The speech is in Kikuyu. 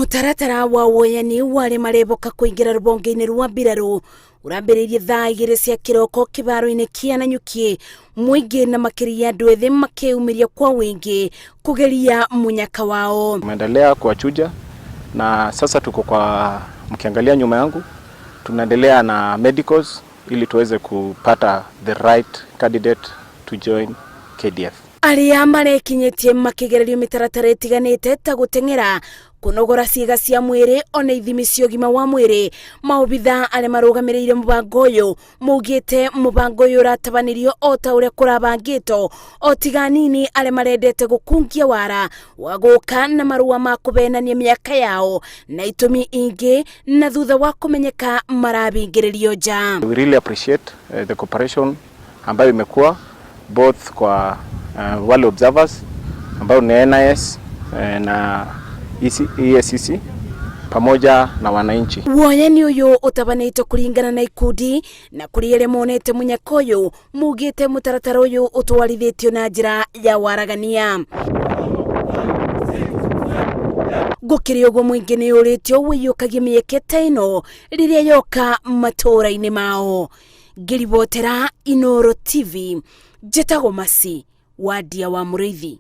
Mũtaratara wa woyani wa arĩa mareboka kũingĩra rũhonge-inĩ rwa mbirarũ ũrambĩrĩirie thaa 2 cia kĩroko kĩbaro-inĩ kĩa Nanyuki, mũingĩ na makĩria andũ ethĩ makĩyumĩria kwa ũingĩ kũgeria mũnyaka wao. Tumeendelea kuwachuja na sasa tuko kwa, mkiangalia nyuma yangu, tunaendelea na medicals ili tuweze kupata the right candidate to join KDF. Arĩa marekinyĩtie makĩgererio mĩtaratara ĩtiganĩte ta gũteng'era, kũnogora ciĩga cia mwĩrĩ ona ithimi cia ũgima wa mwĩrĩ. Maobitha arĩa marũgamĩrĩire mũbango ũyũ maugĩte mũbango ũyũ ũratabanirio o ta ũrĩa kũrabangĩtwo, o tiga anini arĩa marendete gũkungia wara wa gũka na marũa ma kũbenania mĩaka yao na itũmi ingĩ, na thutha wa kũmenyeka marabingĩrĩrio nja. We really appreciate the cooperation ambayo imekuwa both kwa wale observers ambao ni NIS na EACC pamoja na wananchi. Woyani ũyũ ũtabanĩtwo kũringana na ikundi na kũrĩ arĩa monete mũnyaka ũyũ maugĩte mũtaratara ũyũ ũtwarithĩtio na njĩra ya waragania. Gũkĩrĩ ũguo mũingĩ nĩ ũrĩtio ũiyũkagie mĩeke ta ĩno rĩrĩa yoka matũũra-inĩ mao. Ngĩribotera Inooro TV, njĩtagwo Masi Wadia wa Mũrĩithi.